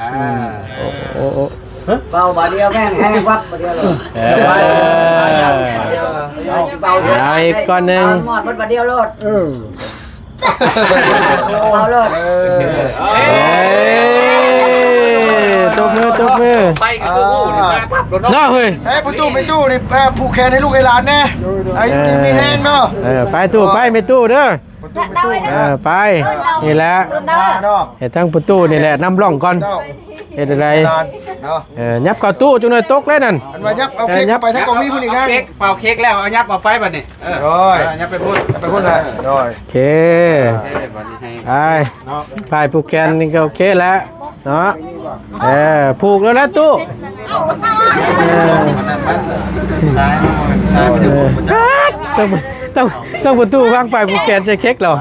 ອ່າ ໂອ້ ໂອ້ ເປົ່າບາດດຽວແມ່ນແຮງວັບບາດດຽວໂລດ ເອີ ເອົາອີກກ້ອນໜຶ່ງ ເອົາໝອດເບິດບາດດຽວໂລດ ເອີ ເອົາໂລດ ເອີ ເອີ ຕົບມື ຕົບມື ໄປກໍຄືຮູ້ນີ້ ມາປັບໂລດເນາະ ເນາະເຮີ້ຍ ໃສ່ປະຕູ ໄປຕູ້ນີ້ ເອີ ຜູກແຂນໃຫ້ລູກໃຫ້ຫຼານແດ່ ເອີ ໃຫ້ຢູ່ດີມີແຮງເນາະ ເອີ ໄປຕູ້ ໄປແມ່ຕູ້ເດີ. ເອີ ໄປ ນີ້ແຫຼະ ເນາະ ໃຫ້ທາງປະຕູນີ້ແຫຼະນຳຮ່ອງກ່ອນ ເຮັດໃດ ເນາະ ເອີ ຫຍັບເຂົ້າຕູ້ ຈັກໜ່ອຍຕົກເລີຍນັ້ນ ອັນວ່າຫຍັບເອົາເຄັກ ເອີ ຫຍັບ ໄປທາງກອງມີຜູ້ນີ້ງານ ເຄັກ ເປົ່າເຄັກແລ້ວ ເອົາຫຍັບອອກໄປບັດນີ້ ເອີ ໂດຍ ເອີ ຫຍັບໄປພຸ້ນ ໄປພຸ້ນແຫຼະ ໂດຍ ໂອເຄ ເອີ ບັດນີ້ໃຫ້ ໄປ ຝ່າຍຜູກແຂນນີ້ກໍໂອເຄແລ້ວ ເນາະ ເອີ ຜູກແລ້ວແຫຼະຕູ້ ເອີ ຕ້ອງ ຕ້ອງ ຕ້ອງປະຕູວາງປ້າຍຜູກແຂນໃສ່ເຄັກແລ້ວ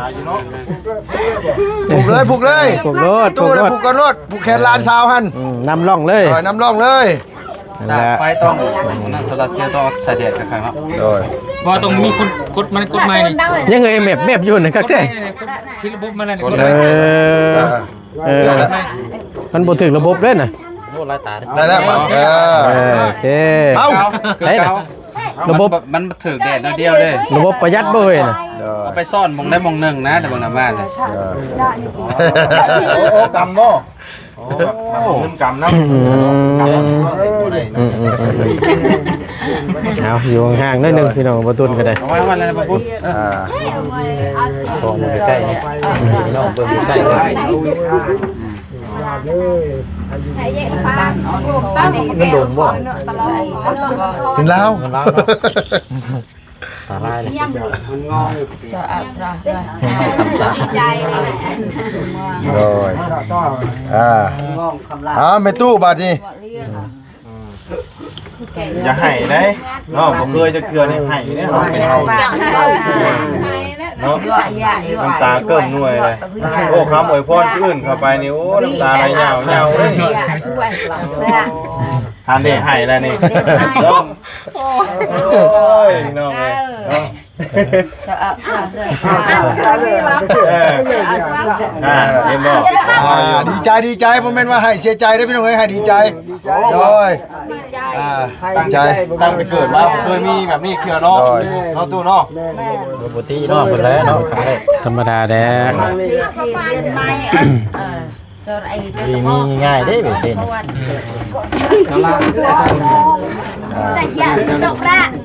ຜູກເລີຍ ຜູກເລີຍ ຜູກໂລດ ຕູ້ນະ ຜູກໂລດ ຜູກກັນໂລດ ຜູກແຂນຫຼານສາວຫັ້ນ ອືມ ນຳຮ່ອງເລີຍ ເອີ ນຳຮ່ອງເລີຍ ນັ້ນແຫຼະ ໄຟຕ້ອງ ໂຊລາເຊວຕ້ອງໃສ່ແດດຄັກໆເນາະ ໂດຍ ບໍ່ຕ້ອງມີຄົນກົດມັນ ກົດໃໝ່ນີ້ ຍັງເອີຍແມບໆຢູ່ນັ້ນຄັກແທ້ ຜິດລະບົບມັນນັ້ນ ເອີ ເອີ ມັນບໍ່ຖືກລະບົບເດ້ນະ ໂອ້ ຫຼາຍຕາເດ້ ໄດ້ແລ້ວ ເອີ ເອີ ໂອເຄ ເອົ້າ ໃສ່ນະ ລະບົບ ມັນ ມັນຖືກແດດໜ້ອຍດຽວເດ້ ລະບົບປະຢັດບໍ່ເຮີ້ຍນະ ເອີ ເອົາໄປຊ້ອນໝ່ອງໃດໝ່ອງໜຶ່ງນະ ແຕ່ເບິ່ງນຳມາເລີຍ ເອີ ໂອ້ ໂອ້ ກຳບໍ່ ໂອ້ ແບບເງິນກຳນຳ ອືມ ກຳນຳບໍ່ໄດ້ ອືມ ອືມ ອືມ ເອົາ ຢູ່ຫ່າງໆໜ້ອຍໜຶ່ງ ພີ່ນ້ອງ ບໍ່ຕຸນກໍໄດ້ ເອົາໄວ້ ເອົາໄວ້ແລ້ວບໍ່ປຸ້ນ ອ່າ ຊອງເບິ່ງໃກ້ໆ ພີ່ນ້ອງເບິ່ງໃກ້ໆ ມັນດົງບໍ່ ເປັນລາວ ເປັນລາວເນາະ ຕາລາຍເລີຍ ໂດຍ ອ່າ ເອົາແມ່ຕູ້ບາດນີ້ ຢ່າໄຫ້ເດ້ເນາະ ບໍ່ເຄີຍຈັກເທື່ອນີ້ ໄຫ້ເດ້ເຮົາ ເປັນເຮົາເນາະ ນ້ຳຕາເກີ້ມໜ່ວຍເລີຍ ໂອ້ ຄຳອວຍພອນຊື່ນເຂົ້າໄປນີ້ ໂອ້ ນ້ຳຕາໄຫຼຍາວໆເລີຍນີ້ ຫັ້ນເດ້ ໄຫ້ແລ້ວນີ້ ໂອ້ຍ ນ້ອງເອີຍເນາະ ອ່າ ອ່າ ເຫັນບໍ່ ອ່າ ດີໃຈ ດີໃຈ ບໍ່ແມ່ນວ່າໃຫ້ເສຍໃຈເດ້ພີ່ນ້ອງເອີຍ ໃຫ້ດີໃຈ ໂດຍ ອ່າ ຕັ້ງໃຈ ຕັ້ງແຕ່ເກີດມາບໍ່ເຄີຍມີແບບນີ້ເທື່ອເນາະ ໂດຍ ເນາະຕູ້ເນາະ ແມ່ນ ປົກກະຕິເນາະ ເພິ່ນແຫຼະເນາະ ທຳມະດາແຫຼະ ເອີ ບໍ່ໄດ້ມີງ່າຍເດ້ເວທີນີ້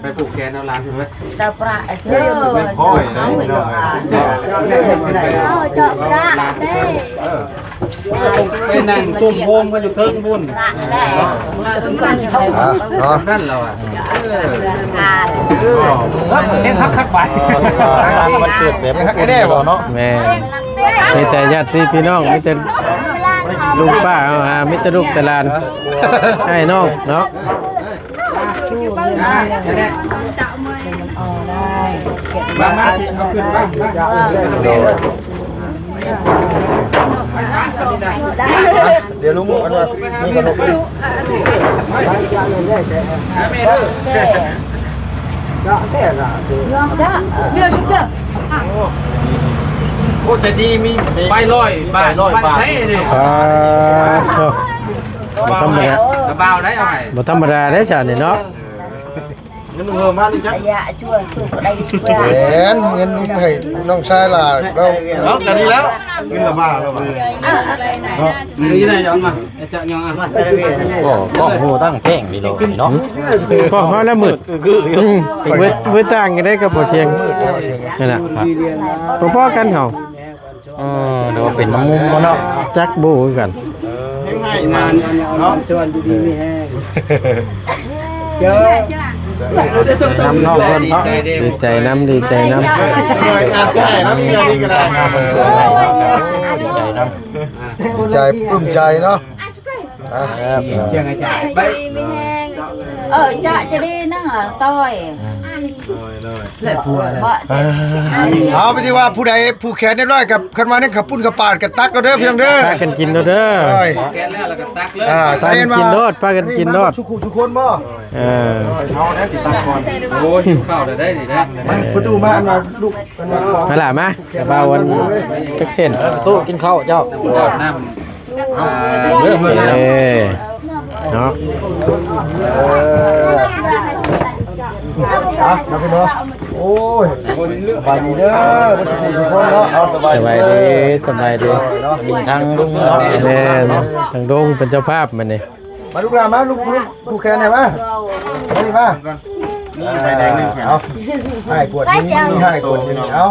ໄປຜູກແຂນເອົາຫຼານເພິ່ນໄວ້ ຕາປະ ເອີ ຄ່ອຍເດ້ ພີ່ນ້ອງເອີຍ ເອີ ເຈາະປະເດ້ ເອີ ໄປນັ່ງຕຸ້ມໂຮມກັນຢູ່ເທິງພຸ້ນ ອ່າ ເນາະ ນັ້ນແຫຼະວ່າ ເອີ ເຮັດຮັກຄັກບາດ ມັນເກີດແບບ ຮັກແນ່ບໍ່ເນາະ ແມ່ນ ມີແຕ່ຍາດຕິພີ່ນ້ອງ ມີແຕ່ລຸງປ້າເຮົາຫາ ມີແຕ່ລູກແຕ່ຫຼານ ອ້າຍນ້ອງເນາະ ມາ ມາ ເອົາຂຶ້ນມາ ມາ ດຽວລຸງອັນວ່າ ໂອ້ ໃຈດີ ມີໃບຮ້ອຍບາດ ພັນໃຊ້ນີ້ ອ່າ ໂທ້ ບໍ່ທຳມະດາ ກະບ່າວໄດ້ເອົາໃຫ້ ບໍ່ທຳມະດາເດ້ຊະນີ້ເນາະ ເງິນເພີ່ມມານີ້ຈ້ະ ແມ່ນ ເງິນລຸງໃຫ້ນ້ອງຊາຍຫຼ້າລາວ ເນາະ ກະດີແລ້ວ ເງິນລະບາດແລ້ວ ເນາະ ນີ້ໄດ້ຍັງມາ ຈະຍັງມາ ກໍ ກໍຮູ້ຕັ້ງແຈ້ງດີໂລດນີ້ເນາະ ກໍເຮົາລະມືດ ຄື ອືມ ເວີດ ເວີດຕ່າງກັນໄດ້ກັບບໍ່ທຽງ ມືດແລ້ວ ນັ້ນນະ ພໍໆກັນເຮົາ ເອີ ຫຼືວ່າເປັນນ້ຳມຸມບໍ່ເນາະ ຈັກບໍ່ຄືກັນ ເຮັດໃຫ້ນານເນາະ ຊວນຢູ່ດີມີແຮງ ນຳນ້ອງເພິ່ນເນາະ ດີໃຈນຳ ດີໃຈນຳ ດີໃຈນຳ ດີໃຈ ປຶ້ມໃຈເນາະ ອ່າ ເອີ ຈະດີນະ ຕ້ອຍ ໂດຍ ໂດຍ ເອົາ ເປັນທີ່ວ່າຜູ້ໃດຜູກແຂນຮຽບຮ້ອຍກັບ ຄັນວ່ານັ້ນເຂົ້າປຸ້ນເຂົ້າປານກໍຕັກເອົາເດີພີ່ນ້ອງເດີ ພາກັນກິນເດີ ໂດຍ ແຂນແລ້ວລະກໍຕັກເລີຍ ອ່າ ພາກັນກິນໂລດ ພາກັນກິນໂລດ ສຸກ ສຸກຄົນບໍ່ ເອີ ເຮົາໄດ້ຊິຕັກກ່ອນ ໂອ້ຍ ເຂົ້າແລ້ວໄດ້ນີ້ນະ ມາ ປະຕູມາ ອັນວ່າລູກ ອັນວ່າ ມາລະ ມາ ກະບ່າວອັນຈັກເສັ້ນ ຕູ້ກິນເຂົ້າເຈົ້າ ນ້ຳ ອ່າ ເດີ ເອີ ເນາະ ເອີ ອ່ະ ມາພີ່ນ້ອງ ໂອ້ຍ ສະບາຍດີເດີ ເບິດສຸຂູສຸຄົນເນາະ ເອົາ ສະບາຍດີ ສະບາຍດີ ເນາະ ມີທັງລຸງເນາະ ແມ່ນ ທັງລຸງເປັນເຈົ້າພາບມື້ນີ້ ມາລູກຫຼານມາ ລູກ ລູກຜູກແຂນໃຫ້ມາ ມານີ້ມາ ນີ້ໃບແດງໜຶ່ງ ເອົາ ໃຫ້ກວດ ນີ້ໃຫ້ກວດ ນີ້ ເອົາ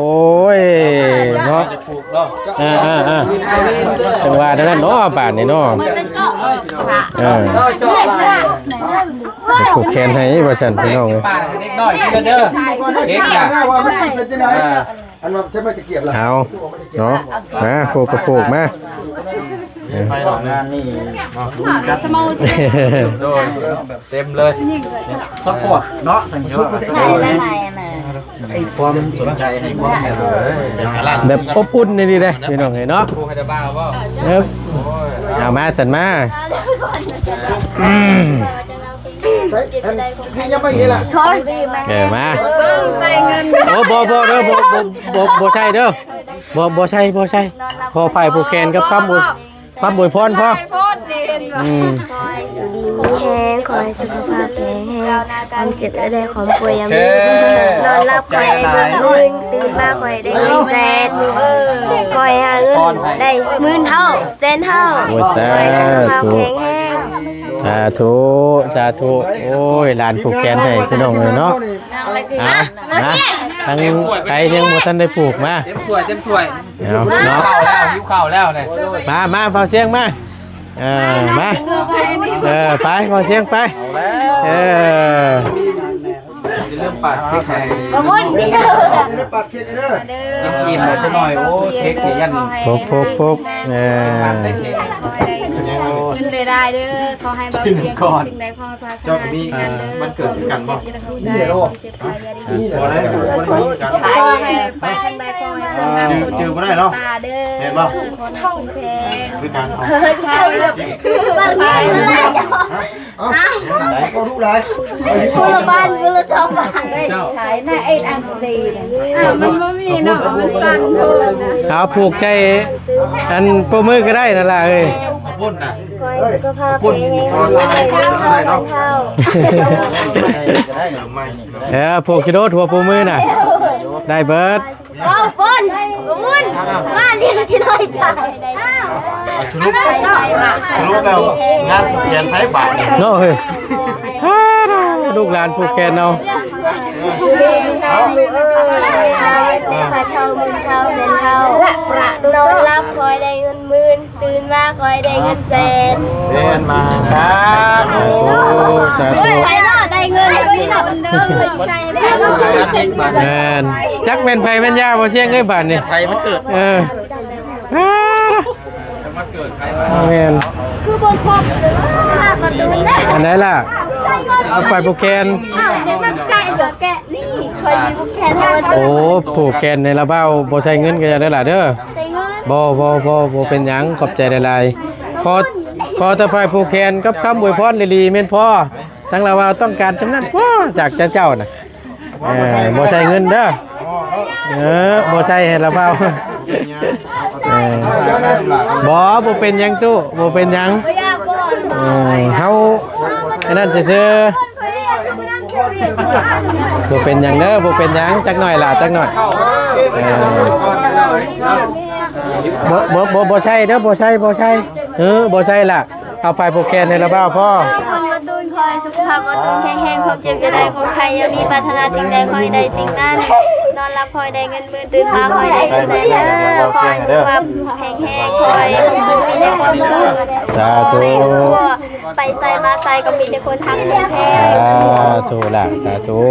ອ້ຍ ເນາະ ຈະຜູກເນາະ ເອີໆໆ ຈັ່ງວ່າແນວນັ້ນເນາະ ບາດນີ້ເນາະ ເອີ ຜູກແຂນໃຫ້ວ່າຊັ້ນ ພີ່ນ້ອງເອີຍ ເດັກນ້ອຍເດີ ເດັກນະ ອັນວ່າໃຊ້ໄມ້ຕະກຽບລະ ເອົາເນາະ ມາ ໂພກກະໂພກມາ ໄປດອກງານນີ້ເນາະ ໂດຍ ແບບເຕັມເລີຍ ຊັບພອດເນາະ ໃຫ້ຄວາມສົນໃຈ ໃຫ້ຄວາມແບບ ແບບອົບອຸ່ນນີ້ດີເດ້ ພີ່ນ້ອງເອີຍເນາະ ເອີ ເອົາມາຊັ້ນມາ ອືມ ໃສ່ ອັນນີ້ຍັງໄປອີກລະ ເອີ ມາ ເບິ່ງໃສ່ເງິນ ໂອ້ ບໍ່ ບໍ່ເດີ ບໍ່ ບໍ່ ບໍ່ ບໍ່ໃສ່ເດີ ບໍ່ ບໍ່ໃສ່ ບໍ່ໃສ່ ຂໍໄພ້ຜູກແຂນກັບຄຳອວຍ ຄຳອວຍພອນພໍ ອືມ ຢູ່ດີມີແຮງ ຂໍໃຫ້ສຸຂະພາບແຂງແຮງ ຄວາມເຈັບຢ່າໄດ້ ຄວາມປ່ວຍຢ່າມີ ໂອເຄ ນອນຫຼັບຂໍໃຫ້ໄດ້ເງິນໝື່ນ ຕື່ນມາຂໍໃຫ້ໄດ້ເງິນແສນ ຂໍໃຫ້ຫາເງິນໄດ້ໝື່ນເທົ່າ ແສນເທົ່າ ໂອ້ຍ ສາທຸ ຂໍໃຫ້ສຸຂະພາບແຂງແຮງ ສາທຸ ສາທຸ ໂອ້ຍ ຫຼານຜູກແຂນໃຫ້ພີ່ນ້ອງເອີຍເນາະ ເອົາ ມາ ທາງໃຜຍັງບໍ່ທັນໄດ້ຜູກ ມາ ເຕັມຖ້ວຍ ເຕັມຖ້ວຍ ເອົາເນາະ ຫິວເຂົ້າແລ້ວ ຫິວເຂົ້າແລ້ວນີ້ ມາ ມາ ບ່າວຊຽງມາ ເອີ ມາ ເອີ ໄປ ບ່າວຊຽງໄປ ເອີ ຢ່າລືມປາດເຄັກໃຫ້ ບໍ່ໝົດເດີ ປາດເຄັກເດີ ກິນອີ່ມແລ້ວຈັກໜ້ອຍ ໂອ້ ເຄັກຊິຢັນ ພົກໆໆ ເອີ ເງິນໄດ້ຫຼາຍເດີ ຂໍໃຫ້ເບົາສຽງ ສິ່ງໃດຂໍໃຫ້ປາດຖະໜາສິ່ງນັ້ນເດີ ເຈົ້າກໍມີ ອ່າ ວັນເກີດຄືກັນບໍ່? ຄວາມເຈັບຢ່າໄດ້ມີເດີ ບໍ່ໄດ້ ບໍ່ໄດ້ມີຄືກັນ ຂໍໃຫ້ໄປທາງໃດຂໍໃຫ້ ອ່າ ຈື່ ຈື່ບໍ່ໄດ້ເນາະ ຕາເດີ ແມ່ນບໍ່? ຂໍໃຫ້ເຂັ້ມແຂງ ຄືກັນ ເອົາ ເຈົ້າເດີ ໄປ ເອົາ ເອົາ ເວົ້າດຸຫຼາຍ ຄົນລະບ້ານ ຄົນລະສອງບ້ານເລີຍ ຂາຍໜ້າເອັດອັນດີນະ ອ້າວ ມັນບໍ່ມີເນາະ ມັນສັ່ນໂພດນະ ເອົາ ຜູກໃສ່ອັນໂປ້ມືກໍໄດ້ນັ້ນລະເອີຍ ພຸ້ນນະ ຂໍໃຫ້ສຸຂະພາບແຂງແຮງ ເອີ ຜູກຊິໂດດຫົວໂປ້ມືນະ ໄດ້ເບິດ. ເວົ້າຝົນ ບຸນ ມານີ້ຊິລອຍຕາຍ ສະຫຼຸບ ສະຫຼຸບແລ້ວງານຜູກແຂນໃຜບາດນີ້ເນາະເຮີ້ຍ ລູກຫຼານຜູກແຂນເອົາ ເອີ ເອົາ ເອີ ເງິນເທົ່າ ໝື່ນເທົ່າ ແສນເທົ່າ ນອນຫຼັບຂໍໃຫ້ໄດ້ເງິນໝື່ນ ຕື່ນມາຂໍໃຫ້ໄດ້ເງິນແສນ ແມ່ນມາ ສາທຸ ສາທຸ ໃຜເນາະ ໄດ້ເງິນແລ້ວມີບຸນເດີ ແມ່ນ ຈັກແມ່ນໃຜແມ່ນຍາບໍ່ ສຽງເອີຍ ບາດນີ້ ໃຜມັນເກີດ ເອີ ແມ່ນ ຄືບໍ່ຄົບ ອັນໃດລະ ເອົາໄປຜູກແຂນ ອ້າວ ເດັກມັນໃກ້ເຫຼືອແກະ ນີ້ ຂ້ອຍຊິຜູກແຂນໃຫ້ ໂອ້ ຜູກແຂນໃຫ້ລາວບ່າວ ບໍ່ໃຊ້ເງິນກໍຢ່າເດີຫຼ້າເດີ ບໍ່ ບໍ່ ບໍ່ ບໍ່ເປັນຫຍັງ ຂອບໃຈຫຼາຍໆ ຂໍ ຂໍແຕ່ໄປຜູກແຂນກັບຄຳອວຍພອນດີໆ ແມ່ນພໍ ທາງລາວບ່າວຕ້ອງການສ່ຳນັ້ນ ວ້າ ຈາກເຈົ້ານະ ເອີ ບໍ່ໃຊ້ເງິນເດີ ເອີ ບໍ່ໃຊ້ໃຫ້ລາວບ່າວ ເອີ ບໍ່ ບໍ່ເປັນຫຍັງຕູ້ ບໍ່ເປັນຫຍັງ ເອີ ເຮົາອັນນັ້ນຊື່ໆ ບໍ່ເປັນຫຍັງເດີ ບໍ່ເປັນຫຍັງ ຈັກໜ້ອຍຫຼ້າ ຈັກໜ້ອຍ ເອີ ບໍ່ ບໍ່ ບໍ່ ບໍ່ໃຊ້ເດີ ບໍ່ໃຊ້ ບໍ່ໃຊ້ ເອີ ບໍ່ໃຊ້ລະ ເອົາໄປຜູກແຂນໃຫ້ລາວບ່າວພໍ ຂໍພອນບໍ່ຕູນ ຂໍໃຫ້ສຸຂະພາບບໍ່ຕູນແຂງແຮງ ຄວາມເຈັບຢ່າໄດ້ ຄວາມໄຂ້ຢ່າມີ ປາດຖະໜາສິ່ງໃດຂໍໃຫ້ໄດ້ສິ່ງນັ້ນ ນອນຫຼັບຂໍໃຫ້ໄດ້ເງິນໝື່ນ ຕື່ນມາຂໍໃຫ້ໄດ້ເງິນແສນເດີ ຂໍໃຫ້ສຸຂະພາບແຂງແຮງ ຂໍໃຫ້ມີແຕ່ຄວາມສຸກ ສາທຸ ໄປໃສມາໃສກໍມີແຕ່ຄົນຮັກຄົນແພງ ສາທຸລະ ສາທຸ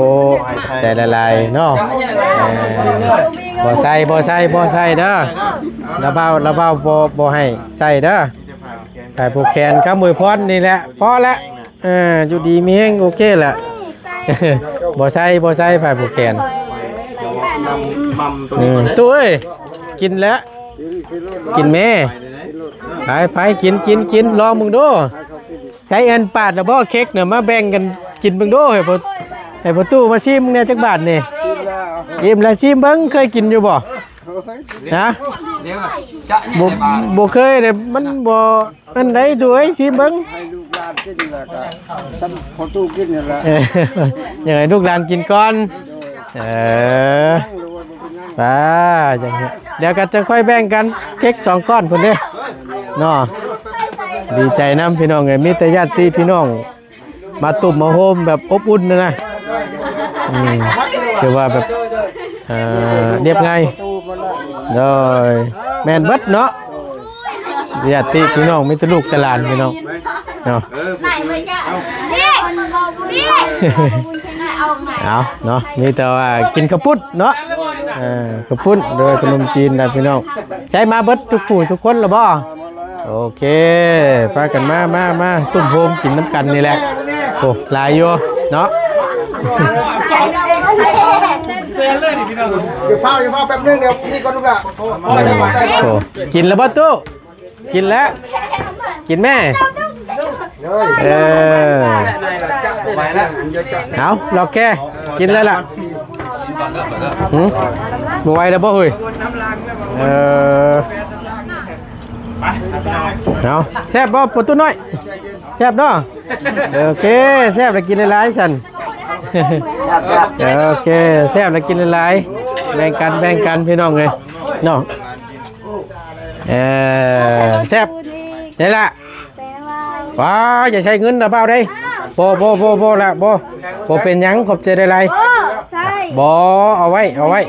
ໃຈຫຼາຍໆເນາະ ເອີ ບໍ່ໃສ່ ບໍ່ໃສ່ ບໍ່ໃສ່ເດີ ລາວບ່າວ ລາວບ່າວບໍ່ ບໍ່ໃຫ້ໃສ່ເດີ ໄປຜູກແຂນຄຳອວຍພອນນີ້ແຫຼະ ພໍລະ ເອີ ຢູ່ດີມີແຮງ ໂອເຄລະ ບໍ່ໃສ່ ບໍ່ໃສ່ ໄປຜູກແຂນ ອືມ ຕູ້ເອີຍ ກິນແລ້ວ ກິນແມ້ ໄປ ໄປ ກິນ ກິນ ກິນ ລອງເບິ່ງດູ ໃສ່ອັນປາດລະບໍ່ ເຄັກນະ ມາແບ່ງກັນກິນເບິ່ງດູ ໃຫ້ພໍ່ ໃຫ້ພໍ່ຕູ້ມາຊີມເບິ່ງແດ່ຈັກບາດນີ້ ອີ່ມແລ້ວ ຊີມເບິ່ງ ເຄີຍກິນຢູ່ບໍ່? ຮະ ບໍ່ ບໍ່ເຄີຍເດ້ ມັນບໍ່ອັນໃດດູເອີຍ ຊີມເບິ່ງ ໃຫ້ລູກຫຼານກິນແລ້ວກໍ ພໍ່ຕູ້ກິນນັ້ນແຫຼະ ເອີ ຢາກໃຫ້ລູກຫຼານກິນກ່ອນ ເອີ ປ້າ ດຽວກໍຈະຄ່ອຍແບ່ງກັນ ເຄັກສອງກ້ອນພຸ້ນເດ້ ເນາະ ດີໃຈນຳພີ່ນ້ອງເອີຍ ມີແຕ່ຍາດຕິພີ່ນ້ອງ ມາຕຸ້ມມາໂຮມແບບອົບອຸ່ນນະ ອືມ ຄືວ່າແບບ ເອີ ລຽບງ່າຍ ໂດຍ ແມ່ນເບິດເນາະ ຍາດຕິພີ່ນ້ອງ ມີແຕ່ລູກແຕ່ຫຼານພີ່ນ້ອງເນາະ ເອົາເນາະ ມີແຕ່ວ່າກິນເຂົ້າປຸ້ນເນາະ ເອີ ເຂົ້າປຸ້ນ ໂດຍຂະໜົມຈີນນະພີ່ນ້ອງ ໃຊ້ມາເບິດທຸກຜູ້ທຸກຄົນລະບໍ່? ໂອເຄ ພາກັນມາ ມາ ມາ ຕຸ້ມໂຮມກິນນຳກັນນີ້ແຫຼະ ໂອ້ ຫຼາຍຢູ່ເນາະ ຢ່າຟ້າວ ຢ່າຟ້າວ ແປັບໜຶ່ງ ດຽວນີ້ກ່ອນລູກຫຼ້າ ໂອ້ ກິນແລ້ວບໍ່ຕູ້? ກິນແລ້ວ ກິນແມ້ ເອີ ໄປແລ້ວ ເອົາ ລອກແກ ກິນແລ້ວລະ ຫື ບໍ່ໄຫວແລ້ວບໍ່ເຮີ້ຍ? ເອີ ເອົາ ແຊບບໍ່ ປະຕູນ້ອຍ? ແຊບເນາະ ໂອເຄ ແຊບແລ້ວກິນຫຼາຍໆ ຊັ້ນ ໂອເຄ ແຊບແລ້ວກິນຫຼາຍໆ ແບ່ງກັນ ແບ່ງກັນ ພີ່ນ້ອງເອີຍ ເນາະ ເອີ ແຊບ ນີ້ລະ ວ້າ ຢ່າໃຊ້ເງິນລະບ່າວເດ້ ບໍ່ ບໍ່ ບໍ່ ບໍ່ລະ ບໍ່ ບໍ່ເປັນຫຍັງ ຂອບໃຈຫຼາຍໆ ບໍ່ ເອົາໄວ້ ເອົາໄວ້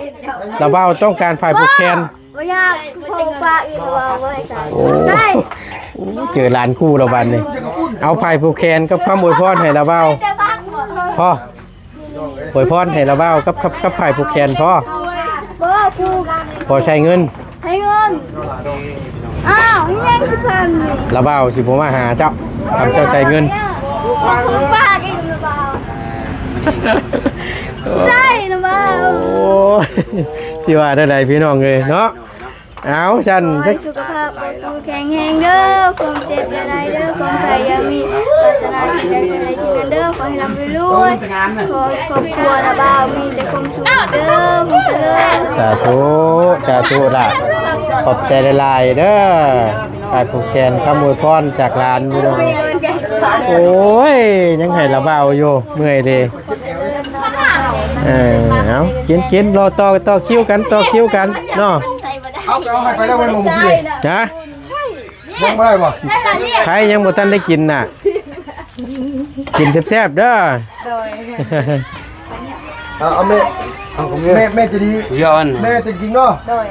ລະບ່າວຕ້ອງການຜາຍຜູກແຂນ ບໍ່ຢາກ ພໍ່ປ້າອີກວ່າບໍ່ໃຫ້ໃສ່ ໂອ້ ໃສ່ ໂອ້ ເຈີຫຼານຄູ່ລະບາດນີ້ ເອົາຜາຍຜູກແຂນກັບຄຳອວຍພອນໃຫ້ລະບ່າວ ພໍ ອວຍພອນໃຫ້ລະບ່າວກັບ ກັບ ກັບຜາຍຜູກແຂນ ພໍ ບໍ່ ຜູກ ພໍໃຊ້ເງິນ ໃຫ້ເງິນ ອ້າວ ອີຫຍັງສິພັນນີ້? ລາວບ່າວຊິບໍ່ມາຫາເຈົ້າ ຄັນເຈົ້າໃສ່ເງິນ. ປາກອີກລາວບ່າວ. ໃສ່ລາວບ່າວ. ໂອ້ຍ ຊິວ່າແນວໃດພີ່ນ້ອງເອີຍເນາະ. ເອົາ ຊັ້ນ ຂໍໃຫ້ສຸຂະພາບບໍ່ຕູ້ແຂງແຮງເດີ ຄວາມເຈັບຢ່າໄດ້ເດີ ຄວາມໄຂ້ຢ່າມີ ປາດຖະໜາສິ່ງໃດ ຂໍໃຫ້ສຳເລັດເດີ ຂໍໃຫ້ລ່ຳໃຫ້ລວຍ ຂໍໃຫ້ຄອບຄົວລາວບ່າວມີແຕ່ຄວາມສຸກເດີ ຄວາມຈະເລີນ. ສາທຸ ສາທຸຫຼ້າ ຂອບໃຈຫຼາຍໆເດີ ຝາກຜູກແຂນຄຳອວຍພອນຈາກຫຼານພີ່ນ້ອງ. ໂອ້ຍ ຍັງໃຫ້ລາວບ່າວຢູ່ ເມື່ອຍເດ. ເອີ ເອົາ ກິນ ກິນ ລໍຕໍ່ ຕໍ່ຄິວກັນ ຕໍ່ຄິວກັນເນາະ. ເອົາ ເອົາໃຫ້ໄປແລ້ວໄວ້ໝ່ອງເມື່ອກີ້ນີ້. ຮະ? ຍັງບໍ່ໄດ້ບໍ່? ໃຜຍັງບໍ່ທັນໄດ້ກິນນະ? ກິນແຊບໆເດີ. ໂດຍ. ເອົາ ເອົາແມ່ ເອົາຂອງແມ່ ແມ່ ແມ່ໃຈດີ ຍ້ອນ ແມ່ໃຈຈິງເນາະ. ໂດຍ.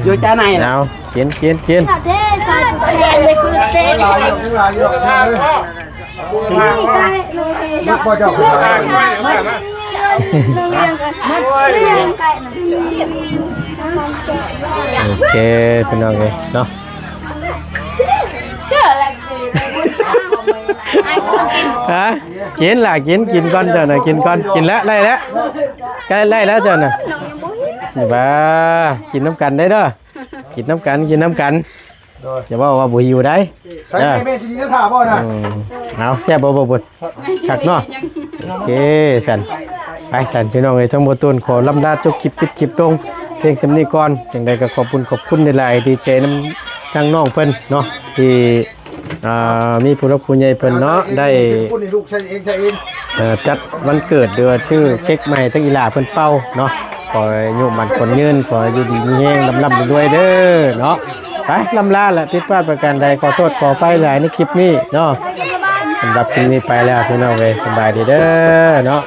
ຢູ່ຈ້າໃນ ເອົາ ກິນ ກິນ ກິນ. ເດ້ ສາຍແພງເດ້ ຄືເຕະ ຫຼາຍຢູ່ ຫຼາຍຢູ່ ລູກພໍ່ເຈົ້າ ໂອເຄ ພີ່ນ້ອງເອີຍເນາະ. ຮະ? ກິນລະ ກິນ ກິນກ່ອນເຈົ້ານະ ກິນກ່ອນ ກິນແລ້ວ ໄດ້ແລ້ວ ໃກ້ໄດ້ແລ້ວເຈົ້ານະ. ບ້າ ກິນນຳກັນໄດ້ເດີ ກິນນຳກັນ ກິນນຳກັນ. ໂດຍ. ຢ່າເວົ້າວ່າບໍ່ຫິວໄດ໋. ໃສ່ແມ່ກິນນີ້ຖ້າບໍ່ນະ. ອືມ ເອົາ ແຊບບໍ່ ບໍ່ບຸນ? ຄັກເນາະ. ໂອເຄ ຊັ້ນ ໄປຊັ້ນ ພີ່ນ້ອງເອີຍ ທັງໝົດຕົນຂໍລ່ຳລາຈົບຄລິບ ປິດຄລິບລົງພຽງສ່ຳນີ້ກ່ອນ. ຈັ່ງໃດກໍຂອບຄຸນ ຂອບຄຸນຫຼາຍໆ ດີໃຈນຳທາງນ້ອງເພິ່ນເນາະ ທີ່ ອ່າ ມີຜູ້ຫຼັກຜູ້ໃຫຍ່ເພິ່ນເນາະ ໄດ້ ເອີ ຈັດວັນເກີດ ຫຼືວ່າຊື້ເຄັກມາໃຫ້ທັງອີ່ຫຼ້າເພິ່ນເປົ່າເນາະ. ຂໍໃຫ້ອາຍຸໝັ້ນຂວັນຍືນ ຂໍໃຫ້ຢູ່ດີມີແຮງ ລ່ຳໆລວຍໆເດີເນາະ. ໄປ ລ່ຳລາລະ ຜິດພາດປະການໃດ ຂໍໂທດຂໍອະໄພຫຼາຍໃນຄລິບນີ້ເນາະ. ສຳລັບຄລິບນີ້ໄປແລ້ວ ພີ່ນ້ອງເອີຍ ສະບາຍດີເດີເນາະ.